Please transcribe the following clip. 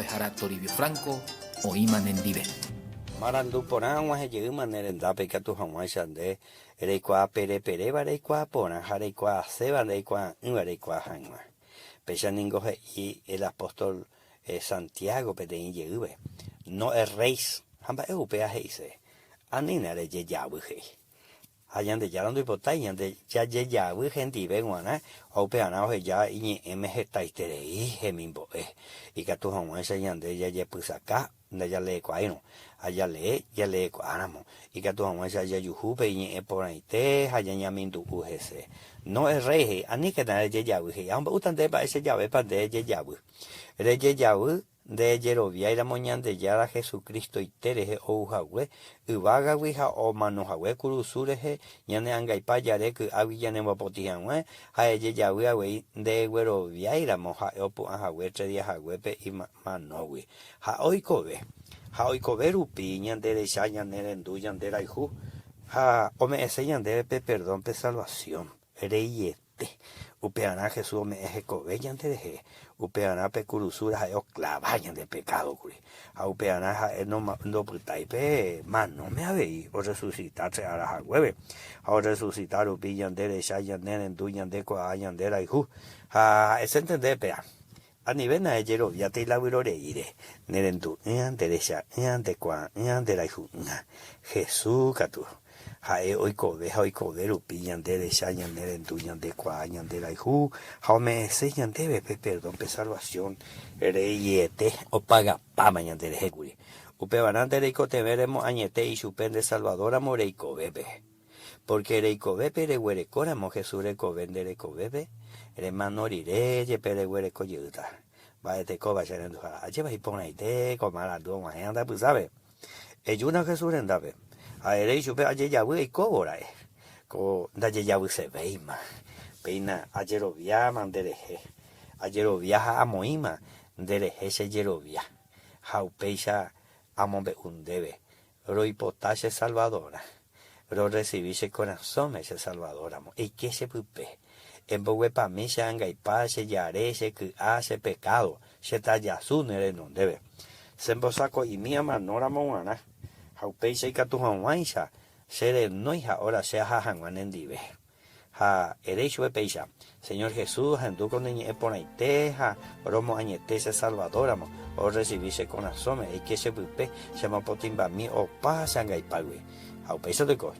Mbo'ehára Toribio Franco oĩma nendive. Marandu porã og̃uahẽ jeýma ne rendápe ikatu hag̃uáicha nde reikuaa pereperéva reikuaa porã ha reikuaaséva ndeikuaa'ỹva reikuaa hag̃ua. Péicha ningo he'i el apóstol Santiago peteĩ jeýve, No erréis. Ha mba'e upéva he'ise? Anína rejejavy, he'i. Ha Ñandejára ndoipotái ñande jajejavy hendive g̃uarã ha upearã oheja iñe'ẽme hetaiterei hemimbo'e, ikatu hag̃uáicha ñande jajepysaka ndajaleekuaáirõ, ha jalee jaleekuaáramo, ikatu hag̃uáicha jajuhu pe iñe'ẽ porãite ha ñañamindu'u hese. No erréi he'i, aníkena rejejavy, he'i, Amombe'úta ndéve mba'éicha javépa nde rejejavy. Rejejavy Ndejeroviáiramo Ñandejára Jesucristoite rehe ou hague yvágagui ha omano hague kurusu rehe ñane angaipa jare ky'águi ñanembopotĩ hag̃ua, ha ejejavy avei ndegueroviáiramo ha'e opu'ã hague tre día haguépe imanógui. Ha oikove. Ha oikove rupi ñande recha ñane rendu ñande rayhu ha ome'ẽse ñandéve pe perdón pe salvación reiete. Upearã Jesús ome'ẽ hekove ñanderehe, upearã pe kurusúre ha'e oklava ñande pekádo kuri, ha upearã ha'e ndopytái pe manóme avei orresusita che ára haguépe. Ha orresusita rupi ñande recha, ñane rendu, ñande kuaa, ñande rayhu. Ha ha'e chentende péa. Anivéna ejeroviátei la vyroreíre, ne rendu'ỹa, nde recha'ỹa, nde kuaa'ỹa, nde rayhu'ỹa. Jesús katu, ha'e oikove ha oikove rupi ñande recha, ñane rendu, ñande kuaa, ñande rayhu ha ome'ẽse ñandéve pe perdón, pe salvación reiete opagapáma ñande rehe kuri. Upevarã nde reikotevẽ remoañete ichupe nde Salvador ramo reikovépe. Pórke reikovépe reguerekóramo Jesús rekove nde rekovépe, remano rire jepe reguereko jeýta. Mba'etekóva che renduhára, ajépa iporãite ko marandu og̃uahẽ andapysápe. Ejúna Jesús rendápe, ha ere ichupe ajejavy eikóvo ra'e, ko ndajejavysevéima. Péina ajeroviáma nde rehe, ajerovia ha amoĩma nde rehe che jerovia, ha upéicha amombe'u ndéve Roipota che Salvadorã. Rorresivi che korasõme che Salvador-ramo. Eike che pype. Emboguepami che angaipa, che jare, che ky'a, che pekádo, che tajasu ne renondépe. Chembosako'imi amanóramo g̃uarã, ha upéicha ikatu hag̃uáicha che renói ha óra che aha hag̃ua nendive. Ha ere ichupe péicha, Señor Jesús, ahendu ko ne ñe'ẽ porãite ha romoañete che Salvador-ramo, orresivi che korasõme, eike che pype, chemopotĩmbami opa che angaipágui. Ha upéicha toiko.